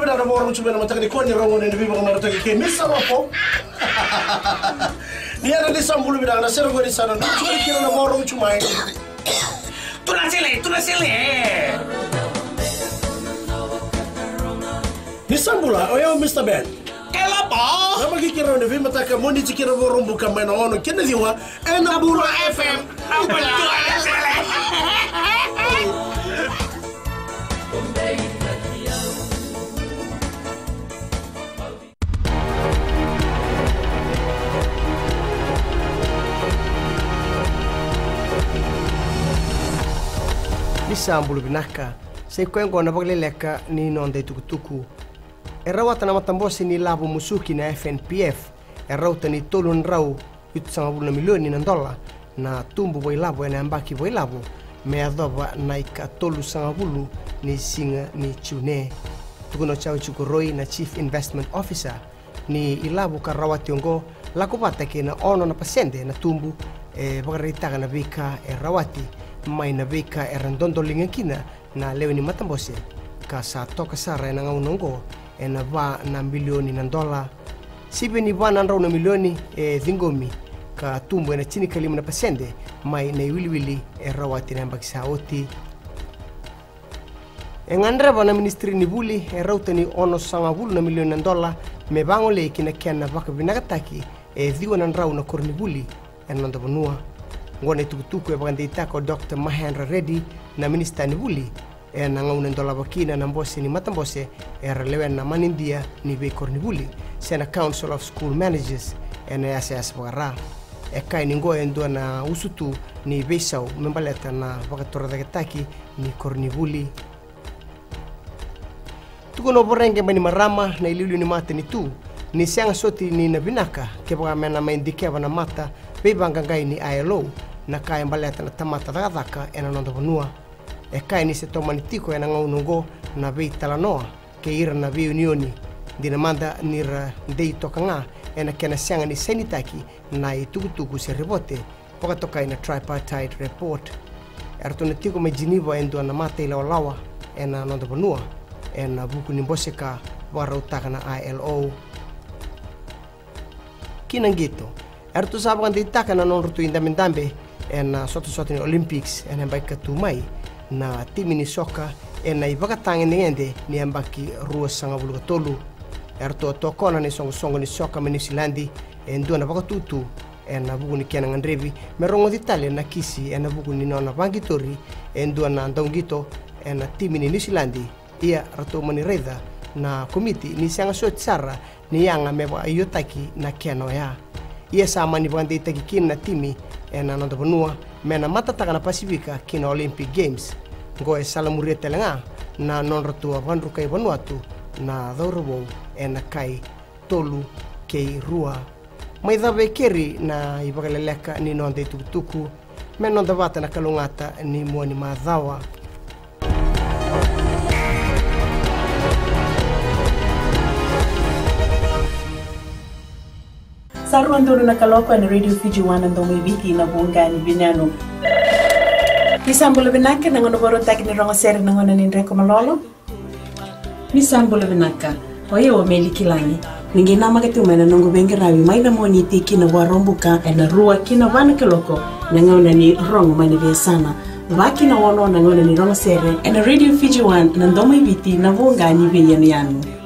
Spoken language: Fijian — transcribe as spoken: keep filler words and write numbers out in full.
Na vakarogo tu mai na mataka ni kua ni rogo ni veivakamarataki kei Misa Lopo. Ni yana ni sa bula vinaka na sere qori sa na nucu kina na vakarogo tu mai. Tuna sele, tuna sele. Ni sa bula, o yau Mista Ben. Kelapa. Na maki kira ni veimataka mo ni tikira vakarogo buka mai na ono kina ciwa. Ena Bula F M. Na bula. Ni sa bula vinaka. Sa i koya oqo na vakaleleka ni noda itukutuku. E rawata na matabose ni lavo musuki na F N P F e rauta ni tolu na drau vitusagavulu na milioni na dola na tubu vakailavo ena yabaki vakailavo me yacova na ikatolusagavulu ni siga ni June. Tukuna o Jao Jikoroi na Chief Investment Officer ni ilavo ka rawati oqo lako vata kei na ono na pasede na tubu e vakaraitaka na veika e rawati mai na veika era dodoliga kina na lewe ni matabose, ka sa toka sara ena gauna oqo ena va na milioni na dola. Sivi ni va na drau na milioni e ciqomi ka tubu ena tinikalima na pasede mai na iwiliwili e rawati na yabaki sa oti. E gadreva na Ministry ni Vuli e rauta ni onosagavulu na milioni na dola me vagolei ki na kena vakavinakataki e ciwa na drau na koronivuli ena noda vanua. Oqo na itukutuku e vakadeitaka o Doctor Mahendra Reddy na Minisita ni Vuli ena gauna e dolava kina na bose ni matabose era lewena na manidia ni veikoronivuli se na Council of School Managers ena yasayasa vakaRa. E kaya ni oqo e dua na usutu ni veisau me baleta na vakatorocaketaki ni koronivuli. Tukuna o Voreqe Bainimarama na iliuliu ni matanitu ni sega soti ni na vinaka kevaka me na mai dikeva na mata veivaqaqai ni I L O na ka e baleta na tamata cakacaka ena noda vanua. E kaya ni se tomani tiko ena gauna oqo na veitalanoa kei ira na veiunioni, dina mada ni ra dei toka ga ena kena sega ni sainitaki na itukutuku se repote vakatokai na tripartite report. Eratou na tiko mai Geneva e dua na mata ilawalawa ena noda vanua ena vuku ni bose ka vakarautaka na I L O. Ki na qito, eratou sa vakadeitaka na nodratou idabedabe ena sotasota ni Olympics ena yabaki ka tu mai na timi ni soka ena ivakatagedegede ni yabaki ruasagavulu ka tolu. Eratou a tokona na isoqosoqo ni soka mai Niusiladi e dua na vakatutu ena vuku ni kena gadrevi me rogoci tale na kisi ena vuku ni nona vaqitori e dua na dauqito ena timi ni Niusiladi. Ia ratou mani raica na komiti ni sega soti sara ni yaga me vakaiotaki na kena oya. Ia sa mani vakadeitaki kina na timi ena noda vanua me na matataka na Pasifika ki na Olympic Games. Oqo e salamuria tale ga na nodratou a vakadrukai Vanuatu na cauravou ena kai tolu kei rua. Mai cava e keri na ivakaleleka ni noda itukutuku. Me noda vata na kalougata ni mua ni macawa. Sa rua donu na kaloko ena Radio Fiji One, na domo i Viti, na voqa ni veiyanuyanu. Ni sa bula vinaka, na gauna vakarautaki ni rogo sere, na gauna ni dreko malolo. Ni sa bula vinaka. O yau o Meli Kilagi. Ni qai namaka tu mai na noqu veiqaravi mai na Moniti ki na Vakaraubuka ena rua ki na va na kaloko, na gauna ni rogo mai na veiyasana. Va ki na ono na gauna ni rogo sere ena Radio Fiji One, na domo i Viti, na voqa ni veiyanuyanu.